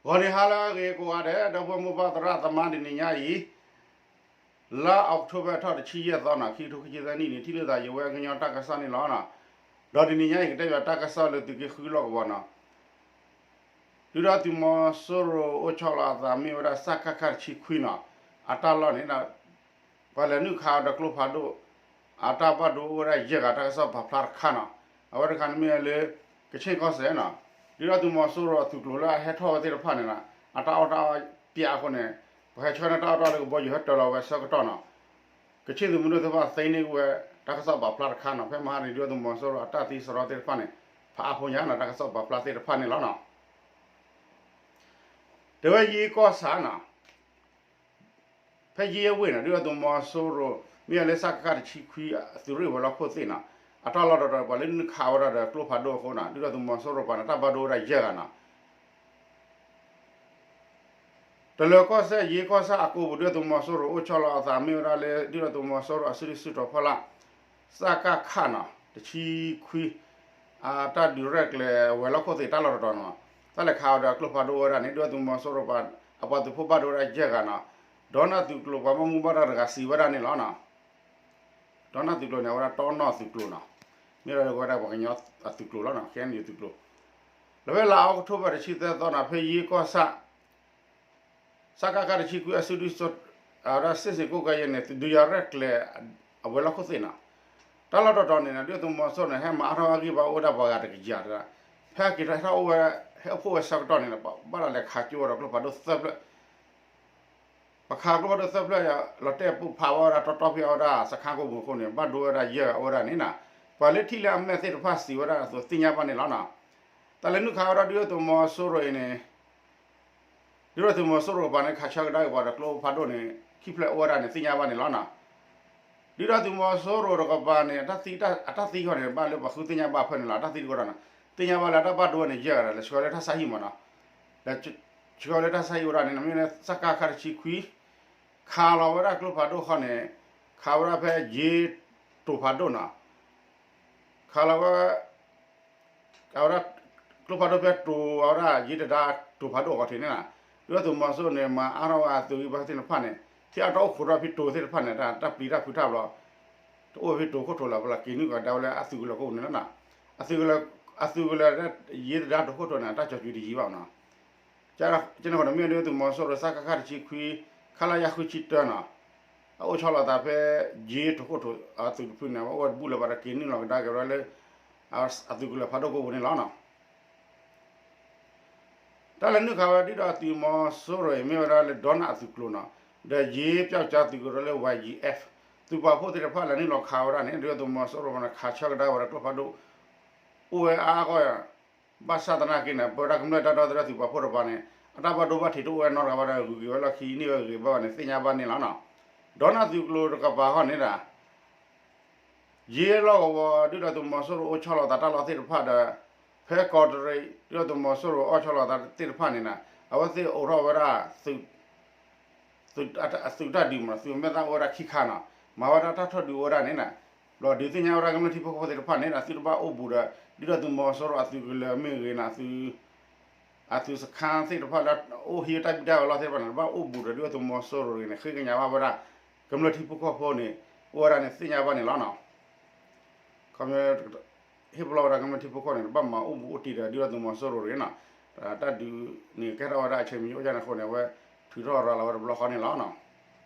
ဂီၤနံၤဟါလၢအဂ့ၤကိးဂၤဒဲး ဒီပုၢ်ဝဲၢ်မိၢ်ပၢ်သရၣ်သမါ တနံၤညါအံၤ လါအီးကထိဘၢၣ်ထီၣ်တဆံယဲၢ်သီနီၤ ခံကထိခံဆံသၢနံၣ်န့ၣ် ထံၣ်လိာ်သးယဝဲကညီတၢ်ကစီၣ်န့ၣ်လီၤ. ဒီးတနံၤညါအံၤ ကတဲဘၣ်တၢ်ကစီၣ်လၢသုးက့ဃုလီၢ်ကဝီၤနီၤ ဒုၣ်ဒါသုးမီၤစိရိၤအိၣ်ဆီလီၤအသးမ့ၢ်ဝဲဒၣ် စကခ တဆံခွံနီၤ အတၢ်လီၢ်န့ၣ် ပှၤလဲၤနုာ်ခးအီၤဒီးကျိဖးဒိၣ် အတၢ်ဘၣ်ဒိအိၣ်ဝဲဒၣ်ယဲၢ်ဂၤ တၢ်ကစီၣ်ပာ်ဖျါတခါနီၤ. အဝဲတခါန့ၣ်မ့ၢ်လၢ ကဆ့ၣ်ကီၢ်စဲၣ်နီၤ ဒုၣ်ဒါသုးမီၤစိရိၤအသုးကျိၤလၢအဟဲထီၣ်ဝဲသ့ၣ်တဖၣ်န့ၣ်နီၤ အတၢ်အီၣ်တၢ်အီပျးအဃိန့ၣ် ပှၤဟဲဆှၢန့ၢ်တၢ်အီၣ်တၢ်အီလၢကဘီယူၤဟဲတၢၤလီၤဝဲဆၢကတီၢ်နီၤ ကဆ့ၣ်သုးမုၢ်ဒိၣ်သ့ၣ်တဖၣ်သ့န့ၢ်ဝဲ တၢ်ကစီၣ်ပာ်ဖျါတခါနီၤ ဖဲမဟါန့ၣ် ဒုၣ်ဒါသုးမီၤစိရိၤအတၢ်သံစရီသ့ၣ်တဖၣ်န့ၣ် ဖးအါဖိညါနီၤ တၢ်ကစီၣ်ပာ်ဖျါသ့ၣ်တဖၣ်န့ၣ်လီၤနီၤ. တဲဝဲယ့ကီၢ်ဆၣ်နီၤ ဖဲယ့အဝ့ၢ်န့ၣ် ဒုၣ်ဒါသုးမီၤစိရိၤ မ့ၢ်ဝဲလၢစကခ တဆံခွံ သုးရ့ၣ်ဝဲၤလီၢ်ခိၣ်သ့ၣ်နီၤ အတၢ်လီၢ်တတီၤ ပှၤလၢနုာ်ခးဝဲဒၣ်ဒီးကျိဖးဒိၣ်အဃိနီၤ ဒုၣ်ဒါသုးမီၤစိရိၤပှၤန့ၣ် တၢ်ဘၣ်ဒိဝဲဒၣ်ယဲၢ်ဂၤနီၤ တလၢၤကီၢ်စဲၣ် ယ့ကီၢ်ဆၣ်အကိပူၤ ဒုၣ်ဒါသုးမီၤစိရိၤအိၣ်ဆီလီၤအသးမ့ၢ်ဝဲဒၣ်လၢ ဒုၣ်ဒါသုးမီၤစိရိၤအစုဒုၣ်စုတီၤဖီလာ် စကခနီၤ တဆံခွံ အတၢ်ဒုးရဲၣ်ကျဲၤဝဲၤလီၢ်ခိၣ်သ့ၣ်တၢ်လီၢ်တတီၤနီၤ တၢ်လဲၤခးအီၤဒီးကျိဖးဒိၣ်ဝဲဒၣ်န့ၣ် ဒုၣ်ဒါသုးမီၤစိရိၤပှၤ အပှၤသုးဖိဘၣ်ဒိဝဲဒၣ်ယဲၢ်ဂၤနီၤ ဒီးနၢ်သုးကျိၤပှၤဘၣ်မူဘၣ်ဒါတဂၤစံးဝဲဒၣ်န့ၣ်လီၤနီၤ ဒီးနၢ်သုးကျိၤန့ၣ် အဝဲဒၣ်တီနီၢ်သုးကျိၤနီၤ မ့ၢ်ဝဲဒၣ်ပှၤကညီအသုးကျိၤလီၤနီၤ ခဲအံၤန့ၣ်သုးကျိၤ လၢဖဲလါအီးကထိဘၢၣ်တဆံသၢသီနီၤ ဖဲယ့ကီၢ်ဆၣ် စကခ တဆံခွံအစုဒုၣ် အဝဲဒၣ်စ့ၣ်စ့ၣ်ကိၣ်ကဲယဲၢ်န့ၣ် ဒုးယၤရဲၣ်ကျဲၤ အဝဲၤလီၢ်ခိၣ်သ့ၣ်နီၤ တၢ်လီၢ်တတီၤန့ၣ်နီၤ ဒုၣ်ဒါသုးမီၤစိရိၤန့ၣ် ဟဲမၤအါထီၣ်အဂံၢ်ဘါအိၣ်ဝဲဒၣ်ပှၤဂၤတကယၤတဂၤ ဖဲအက့ၤထီၣ်ဟဲထီၣ်အိၣ်ဝဲ ဟဲအိၣ်ဖှိၣ်ဝဲဆၢကတီၢ်န့ၣ် ဘၣ်တၢ်လဲၤခးကၠိဝဲဒီးကျိဖးဒိၣ်သၢဖျၢၣ် ပခးကျိဖးဒိၣ်သၢဖျၢၣ် လီၤတဲာ်ပိၢ်ဖးဝဲဒၣ်တီတီဖဲအဝဲဒၣ်စခါကိးပူၤအဃိန့ၣ် ဘၣ်ဒိဝဲဒၣ်ယဲၢ်ဂၤအိၣ်ဝဲဒၣ်န့ၣ်နီၤ ပှၤလၢထံၣ်လၢအမဲာ်သ့ၣ်တဖၣ်စံးဝဲဒၣ်အသိးသ့ၣ်ညါဘၣ်န့ၣ်လီၤနီၤ တၢ်လဲၤနုာ်ခးဝဲဒၣ်ဒုၣ်ဒါသုးမီၤစိရိၤအံၤန့ၣ် ဒုၣ်ဒါသုးမီၤစိရိၤတကပၤန့ၣ် ခးဆၢကဒါက့ၤပှၤဒီးကျိဖးဒိၣ်န့ၣ် ခံဖျၢၣ်အိၣ်ဝဲဒၣ်န့ၣ် သ့ၣ်ညါဘၣ်န့ၣ်လီၤနီၤ. ဒုၣ်ဒါသုးမီၤစိရိၤတကပၤန့ၣ် အတၢ်သံခီန့ၣ် ဘၣ်လၢပှၤဃုသ့ၣ်ညါဘၣ်ဖဲန့ၣ်လီၤ. အတၢ်သံတကီဒီးနီၤ သ့ၣ်ညါဘၣ်လၢအတၢ်ဘၣ်ဒိဝဲန့ၣ် ယဲၢ်ဂၤဒီး လဲၤဆှၢလၢတၢ်ဆါဟံၣ်မးနီၤ. လဲၤဆှၢလၢတၢ်ဆါဟံၣ်ဝဲဒၣ်န့ၣ် မ့ၢ်လၢစကခ တဆံခွံ ခးလီၤဝဲဒၣ်ကျိဖးဒိၣ်ခီန့ၣ် ခးဝဲဒၣ်ဖဲယ့တိၤဖးဒိၣ်နီၤ. ခးလီၤဝဲ အဝဲဒၣ် ကျိဖးဒိၣ်ဖဲတိၤ အဝဲဒၣ်ယ့တဒါတိၤဖးဒိၣ်အဂီၢ်ထံးန့ၣ်နီၤ. ဒုၣ်ဒါသုးမီၤစိရိၤန့ၣ် မၤအါထီၣ်ဝဲအသုးဂံၢ်ဘါသ့ၣ်တဖၣ်န့ၣ် ထံၣ်အတၢ်အိၣ်ခိးထီၣ်ဖဲတိၤသ့ၣ်တဖၣ်န့ၣ် တၢ်ပျံၤတၢ်ဖုးတၢ်ဘျီ တအိၣ်ဖဲတိၤခိၣ်ထိးလၢၤဘၣ်လီၤ က့ၤနုာ်ကဒါဝဲလၢအသုးကလၢၤခိၣ်န့ၣ်လီၤနီၤ. အသုးကလၢၤ အသုးကလၢၤ ယ့တဒါတိၤခိၣ်ထိးန့ၣ် အတၢ်ကၠီၤကွံာ်တယံၤဘၣ်နီၤ. ကန့ၣ်ဃိန့ၣ် မ့ၢ်ဒုၣ်ဒါသုးမီၤစိရိၤ စကခ တဆံခွံ ခလရ ဃုဆံတၢနီၤ အအိၣ်ဆီလီၤသးဖဲ ယ့တိၤခိၣ်ထိးအသုးတဖုန့ၣ် အဝဲအိၣ်ဝဲတဘူၣ်လၢၤဘၣ်ဒီး က့ၤနုာ်လီၤကဒါက့ၤဝဲဒၣ်လၢ အသုးကလၢၤဖးဒိၣ်ကိးပူၤန့ၣ်လီၤနီၤ. တၢ်လဲၤနုာ်ခးဝဲဒုၣ်ဒါသုးမီၤစိရိၤအံၤ မ့ၢ်ဝဲဒၣ်လၢ ဒီနၢ်အသုးကျိၤနီၤ, ဒီးယ့ပျောက်ကျားသုးကရၢလၢ ဝါယံၤအ့ဖ် သုးပာ်ဖှိၣ်သ့ၣ်တဖၣ်လဲၤနုာ်လီၤခးဝဲဒၣ်န့ၣ် ဒုၣ်ဒါသုးမီၤစိရိၤန့ၣ် ခးဆၢကဒါဝဲဒီးကျိဖးဒိၣ် အိၣ်ဝဲအါအါဂီၢ် ဘၣ်ဆၣ်သနာ်က့န့ၣ် ပဝဲဒၣ်ကမျၢၢ်တၢ်ဒီသဒၢသုးပာ်ဖှိၣ်တကပၤန့ၣ် အတၢ်ဘၣ်ဒိဘၣ်ထံးတအိၣ်ဝဲနီတဂၤဘၣ်ဒီး ဂုၤက့ၤဝဲလီၢ်ခံန့ၢ်ဝဲဂ့ၤဘၣ်ဘၣ်န့ၣ် သ့ၣ်ညါဘၣ်န့ၣ်လီၤနီၤ. ဒီနၢ်သုးကျိၤတကပၤဃီန့ၣ်ဒၣ် ယ့လီၢ်ကဝီၤ ဒုၣ်ဒါသုးမီၤစိရိၤအိၣ်ဆီလီၤသးတၢ်လီၢ်သ့ၣ်တဖၣ်ဒီး ဖဲကီးတရံး ဒုၣ်ဒါသုးမီၤစိရိၤအိၣ်ဆီလီၤသးသ့ၣ်တဖၣ်န့ၣ်နီၤ အဝဲသ့ၣ်အိးထီၣ်ဝဲဒၣ် သုးတၢ်ဒုးမး သုးမဲာ်သၣ်အိၣ်ဝဲဒၣ်ခံခါနီၤ မၤဝဲဒၣ်တၢ်ထီၣ်ဒုးအိၣ်ဝဲဒၣ်န့ၣ်နီၤ ဘျီဒုးသ့ၣ်ညါဝဲဒၣ်ကမျၢၢ်ထံဖိကီၢ်ဖိသ့ၣ်တဖၣ်န့ၣ်နီၤ သုတဘၣ်အိၣ်ဘူးဒီး ဒုၣ်ဒါသုးမီၤစိရိၤအသုးကလၢၤမ့ၢ်ဂ့ၤနီၤ အသုးစခါသ့ၣ်တဖၣ်လၢ အိၣ်ဟံးတၢ်ဘံၣ်တၢ်ဝဲလီၢ်သ့ၣ်တဖၣ်န့ၣ် တဘၣ်အိၣ်ဘူးဒီးဒုၣ်ဒါသုးမီၤစိရိၤဂ့ၤန့ၣ် ဃ့ကညးဘၣ်ဝဲဒၣ် ကမျၢၢ်ထံဖိကီၢ်ဖိန့ၣ် အိၣ်ဝဲဒၣ်န့ၣ်သ့ၣ်ညါဘၣ်န့ၣ်လီၤနီၤ. ခီ ဟ့ၣ်ပလီၢ်ဝဲဒၣ်ကမျၢၢ်ထံဖိကီၢ်ဖိန့ၣ် တဘၣ်မၤအိၣ်ဘူးအိၣ်တံၢ်ဒီးဒုၣ်ဒါသုးမီၤစိရိၤတဂ့ၤနီၤ. တၢ်ဒုးန့ၣ်ကဲထီၣ်ဝဲဒၣ်အဆၢမံၤအိၣ်ဒၣ်န့ၣ်အဃိန့ၣ် အဝဲထုးထီၣ်ရၤလီၤဝဲတဘျီဃီန့ၣ်လီၤနီၤ.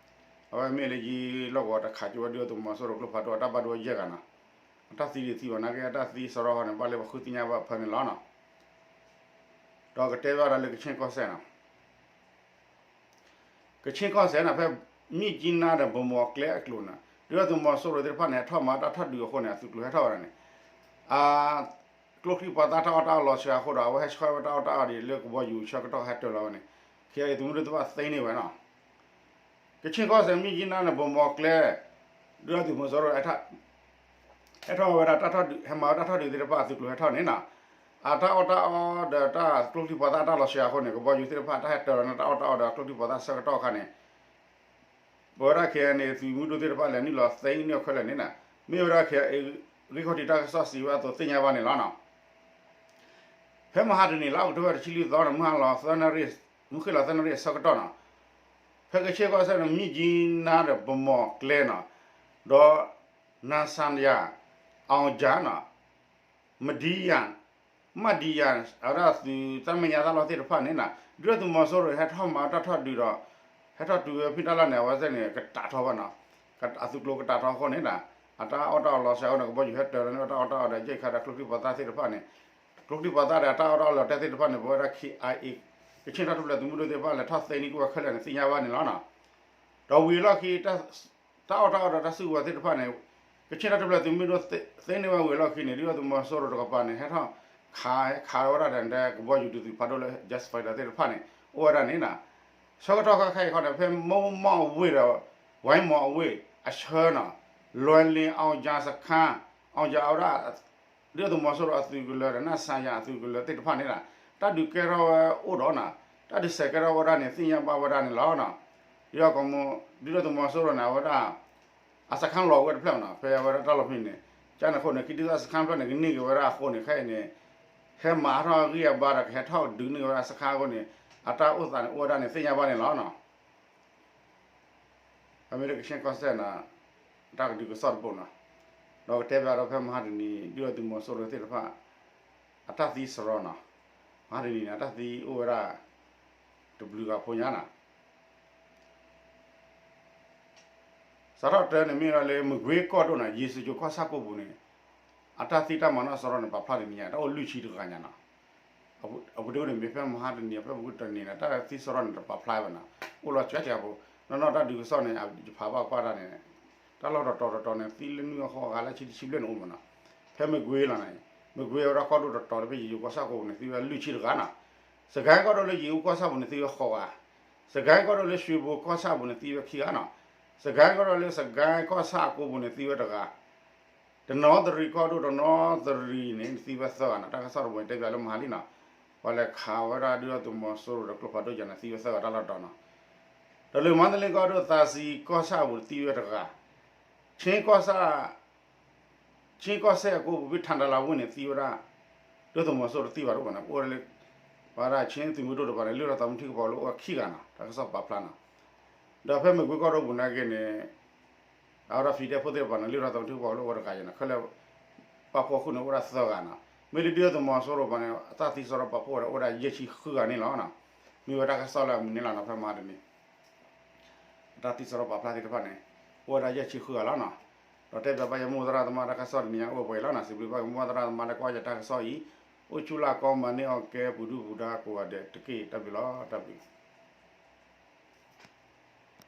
အဝဲမ့ၢ်လၢယ့လီၢ်ကဝီၤတခးကၠိဝဲဒုၣ်ဒါသုးမီၤစိရိၤကျိဖးဒိၣ်အတၢ်ဘၣ်ဒိဝဲယဲၢ်ဂၤနီၤ. အတၢ်သံဒံးသံဘၣ်နာ်က့ အတၢ်သံစရီဃီန့ၣ် ဘၣ်လၢပှၤဃုသ့ၣ်ညါဘၣ်ဖဲန့ၣ်လီၤနီၤ. ဒီးကတဲဘၣ်ဒၣ်လၢကဆ့ၣ်ကီၢ်စဲၣ်နီၤ ကဆ့ၣ်ကီၢ်စဲၣ်န့ၣ် ဖဲမ့ၢ်ကၠံနါဒီးဘိမီၤကျဲအကျိၤန့ၣ် ဒုၣ်ဒါသုးမီၤစိရိၤသ့ၣ်တဖၣ်န့ၣ် ဟဲထီၣ်မၤတၢ်ထီၣ်ဒုးအဃိန့ၣ် အသုးကျိၤဟဲထီၣ်ဝဲဒၣ်န့ၣ် အ ကျိချံပှၤသၣ်တၢ်အီၣ်တၢ်အီလီၤစှၤအဃိဒီး အဝဲဟဲဆှၢဝဲတၢ်အီၣ်တၢ်အီဒ်လၢကဘီယူၤဆၢကတီၢ်ဟဲတၢၤလီၤဝဲန့ၣ် ခဲအံၤသုးမုၢ်ဒိၣ်သ့ၣ်တဖၣ်သ့န့ၢ်ဝဲနီၤ. ကဆ့ၣ်ကီၢ်စဲၣ်မ့ၢ်ကၠံနါန့ၣ် ဘိမီၤကျဲ ဒုၣ်ဒါသုးမီၤစိရိၤ ဟဲထီၣ်ဝဲဒၣ်တၢ်ထီၣ်ဒုး ဟဲမၤဝဲတၢ်ထီၣ်ဒုးသ့ၣ်တဖၣ်အသုးကျိၤဟဲထီၣ်န့ၣ်နီၤ. အတၢ်အီၣ်တၢ်အီဒီးတၢ်ကျိချံပှၤသၣ်တၢ်လီၤစှၤအဃိန့ၣ် ကဘီယူၤသ့ၣ်တဖၣ်တၢ်ဟဲတၢၤလီၤန့ၣ် တၢ်အီၣ်တၢ်အီဒီးကျိချံပှၤသၣ်ဆၢကတီၢ်အခါန့ၣ် ပဝဲဒၣ် ခဲအံၤန့ၣ် သုးမုၢ်ဒိၣ်သ့ၣ်တဖၣ်လဲၤနုာ်လီၤသ့န့ၢ်အခဲလၢာ်န့ၣ်နီၤ မ့ၢ်ဝဲဒၣ်ခဲအံၤ ဂံၢ်ခီၣ်ထံးတၢ်ကစီၣ်စံးဝဲအသိးသ့ၣ်ညါဘၣ်န့ၣ်လီၤနီၤ. ဖဲမဟါတနံၤ လါအီးကထိဘၢၣ်တဆံလွံၢ်သီန့ၣ် မုၢ်ဟါလီၤသၢနၣ်ရံၣ် မုၢ်ဃ့ၢ်လီၤသၢနၣ်ရံၣ်အဆၢကတီၢ်နီၤ, ဖဲကဆ့ကီၢ်စဲၣ်န့ၣ် မြစ်ကြီးနားဒီး ဗန်းမော်ကျဲနီၤ, ဒီး နစံယၤ အောင်ဇာနီၤ, မဒီယၤ မဒီယၤ အဝဲဒၣ်သုးတၢ်မဲာ်ညါတၢ်လီၢ်သ့ၣ်တဖၣ်န့ၣ်နီၤ ဒုၣ်ဒါသုးမီၤစိရိၤ ဟဲထီၣ်မၤတၢ်ထီၣ်ဒုးဒီး ဟဲထီၣ်တုၤဝဲဖံတၢ်လီၢ်န့ၣ် အဝဲသ့ၣ်န့ၣ် ကတးထီၣ်ဘၣ်နီၤ, အသုးကျိၤကတးထီၣ်အဃိန့ၣ်နီၤ, အတၢ်အီၣ်တၢ်အီလီၤစဲးအဃိန့ၣ် ကဘီယူၤဟဲတၢၤလီၤန့ၢ်အတၢ်အီၣ်တၢ်အီဒီး ရိက္ခာဒီး ကျိချံမျိာ်သၣ်သ့ၣ်တဖၣ်န့ၣ်, ကျိချံမျိာ်သၣ်ဒီး အတၢ်အီၣ်တၢ်အီလီၤတဲာ်သ့ၣ်တဖၣ်န့ၣ် ပဝဲဒၣ် ခ့ၣ်အါအ့ၣ် ကချ့ၣ်ထီၣ်ထူၣ်ဖျဲးသုးမုၢ်ဒိၣ်သ့ၣ်တဖၣ် လဲၤထီၣ်သ့န့ၢ်က့ၤဝဲခဲလၢာ်န့ၣ် သ့ၣ်ညါဘၣ်န့ၣ်လီၤနီၤ. ဒီးဝံၤအလီၢ်ခံ တၢ်အီၣ်တၢ်အီဒီးတၢ်စုကဝဲၤသ့ၣ်တဖၣ်န့ၣ် ကချ့ၣ်ထီၣ်ထူၣ်ဖျဲးသုးမုၢ်ဒိၣ်သ့န့ၢ်ဝဲဝံၤအလီၢ်ခံန့ၣ် ဒုၣ်ဒါသုးမီၤစိရိၤတကပၤန့ၣ် ဟဲထီၣ်ခး ခးဝဲဒၣ်ဒီး ကဘီယူၤဒုးသုးဖးဒိၣ်လၢ jet fighter သ့ၣ်တဖၣ်န့ၣ် အိၣ်ဝဲဒၣ်န့ၣ်နီၤ. ဆၢကတီၢ်ခဲအံၤခီန့ၣ် ဖဲမိၢ်မီၢ်အဝ့ၢ်ဒီး ဝဲမီၢ်အဝ့ၢ်အဆၢနီၤ, လွဲလ့ အောင်ဇာစခန်း အောင်ဇာ အဝဲဒၣ် ဒုၣ်ဒါသုးမီၤစိရိၤအသုးကလၢၤဒီး နစံယၤအသုးကလၢၤသ့ၣ်တဖၣ်န့ၣ်နီၤ, တၢ်ဒုးကဲထီၣ်ဝဲအိၣ်ဒီးနီၤ, တၢ်ဒုးစဲးကဲထီၣ်ဝဲဒၣ်န့ၣ် သ့ၣ်ညါဘၣ်ဝဲဒၣ်န့ၣ်လီၤနီၤ. ဒ်ကီမ ဒုၣ်ဒါသုးမီၤစိရိၤန့ၣ် အဝဲဒၣ် အစခန်းလီၤဝဲတဖျၢၣ်မနီၤ, ဖဲအဝဲဒၣ်တၢ်လီၢ်ဖဲန့ၣ် ကန့ၣ်အဃိန့ၣ် ခံဒုၣ်ဒါစခန်းတဖျၢၣ်န့ၣ် ကန့ၢ်က့ၤဝဲဒၣ်အဃိန့ၣ် ခဲအံၤန့ၣ် ဟဲမၤထီၣ်အဂံၢ်အဘါဒီး ကဟဲထီၣ်ဒုးန့ၢ်ဝဲဒၣ်စခန်းအဃိန့ၣ် အတၢ်အိၣ်သးန့ၣ် အိၣ်ဝဲဒၣ်န့ၣ် သ့ၣ်ညါဘၣ်န့ၣ်လီၤနီၤ. အမ့ၢ်လၢကဆ့ကီၢ်စဲၣ်နီၤ တၢ်ကဒုးကစီၣ်တဘိနီၤ, ဒီးကတဲဘၣ်ဒီးဖဲမဟါတနံၤ ဒုၣ်ဒါသုးမီၤစိရိၤသ့ၣ်တဖၣ် အတၢ်သံစရီနီၤ, မဟါတနံၤန့ၣ် အတၢ်သံအိၣ်ဝဲဒၣ် တဘျုးဂၤဖိညါနီၤ. စးထီၣ်တၢ်န့ၣ်မ့ၢ်ဝဲဒၣ်လၢ မကွ့ကီၢ်ဒိၣ်နီၤ ယ့ၣ်စကြိုကီၢ်ဆၣ်ကိးပူၤန့ၣ် အတၢ်သံတၢ်မၤနီၣ်စရီန့ၣ် ပာ်ဖျါတနံၤညါ တၢ်အိၣ်လွံၢ်ဆံတဂၤညါနီၤ. အပူၤတ့ၢ်န့ၣ် မ့ၢ်ဖဲမဟါတနံၤ ဖဲပူၤတနံၤန့ၣ် တၢ်သံစရီန့ၣ် တပာ်ဖျါဘၣ်နီၤ, အိၣ်လီၤစှဲစှဲဖိ, နီၢ်နီၢ်တၢ်ဒုးကစီၣ်န့ၣ် ယဖးဘၣ်ကွၢ်တၢ်န့ၣ် တၢ်လီၢ်တတီၤတတီၤန့ၣ် သံလၢနွံဂၤဃိးဂၤလၢဆံတဆံဘျဲၣ်န့ၣ်အိၣ်မနီၤ. ဖဲမကွ့လီၤန့ၣ် မကွ့ဝဲဒၣ်ကီၢ်ဒိၣ်တတီၤလၢဖဲယ့ၣ်စကြိုကီၢ်ဆၣ်ကိးပူၤန့ၣ် သံဝဲလွံၢ်ဆံတဂၤနီၤ. စကဲကီၢ်ဒိၣ်လၢယ့ၣ်အူကီၢ်ဆၣ်ပူၤန့ၣ် သံဝဲဃိးဂၤ, စကဲကီၢ်ဒိၣ်လၢရွှေဘိကီၢ်ဆၣ်ပူၤန့ၣ် သံဝဲခံဂၤနီၤ. စကဲကီၢ်ဒိၣ်လၢစကဲကီၢ်ဆၣ်အကိးပူၤန့ၣ် သံဝဲတဂၤ, တနီသရံၣ်ကီၢ်ဒိၣ်တနီသရံၣ်န့ၣ် သံဝဲသၢဂၤနီၤ. တၢ်ကစီၣ်တဘိန့ၣ် တဲပၠးလၢမဟါလံနီၤ, ပှၤလဲၤခးဝဲဒၣ်ဒုၣ်ဒါသုးမီၤစိရိၤဒီးကျိဖးဒိၣ်ယၤန့ၣ် သံဝဲသၢဂၤတၢ်လီၢ်တတီၤနီၤ. ဒီးလၢမန္တလေးကီၢ်ဒိၣ်သးစံကီၢ်ဆၣ်ပူၤန့ၣ်သံဝဲတဂၤ, ချင်းကီၢ်ဆၣ် ချင်းကီၢ်စဲၣ်အကိးပူၤဖဲထၣ်ဒၤလးဝ့ၢ်န့ၣ် သံဝဲဒၣ် ဒုၣ်ဒါသုးမီၤစိရိၤတသံဘၣ်တအိၣ်ဘၣ်န့ၣ် အိၣ်ဝဲဒၣ်လၢ ပှၤဒၣ်ချင်းသုးမုၢ်ဒိၣ်တဖၣ်န့ၣ် လၢၢ်ထီၣ်သးမုၢ်ထံကပီၤလၢအိၣ်ဝဲခံဂၤနီၤ, တၢ်ကစီၣ်ပာ်ဖျါနီၤ. ဒီးဖဲမကွ့ကီၢ်ဒိၣ်ပူၤနာ်က့န့ၣ် အဝဲဒၣ် ဖံဒဲဖိသ့ၣ်တဖၣ်န့ၣ် လၢၢ်ထီၣ်သးမုၢ်ထံကပီၤလၢအိၣ်ဝဲတဂၤယဲနီၤ, ခဲလၢာ် ပာ်ဖှိၣ်ဃုာ်န့ၣ် အိၣ်ဝဲဒၣ်သၢဂၤနီၤ. မ့ၢ်လၢဒုၣ်ဒါသုးမီၤစိရိၤတဖၣ်န့ၣ် အတၢ်သံစရီပာ်ဖှိၣ်ဝဲဒၣ်အိၣ်ဝဲဒၣ်ယဲၢ်ဆံဃုဂၤန့ၣ်လီၤ. မ့ၢ်ဝဲတၢ်ကစီၣ်လၢအမုၢ်န့ၣ်လီၤနီၤ ဖဲမဟါတနံၤ အတၢ်သံစရီပာ်ဖျါသ့ၣ်တဖၣ်န့ၣ် အိၣ်ဝဲဒၣ်ယဲၢ်ဆံဃုဂၤလီၤနီၤ. ဒီးတဲဘၣ်ယမိၢ်သရၣ်သမါတၢ်ကစီၣ်တနံၤညါအိၣ်ပှဲၤလီၤနီၤ. စံးဘျုးဘၣ်က့ၤမိၢ်သရၣ်သမါလၢကွၢ်ယတၢ်ကစီၣ်အံၤ, အိၣ်ဆူၣ်လၢ်ကီမၤန့ၢ်အီၣ်ကဲပူၤဒုၣ်ပူၤဒါကိးဂၤဒဲးတက့ၢ်. တၢ်ဘျုးလီၤ တၢ်ဘျုး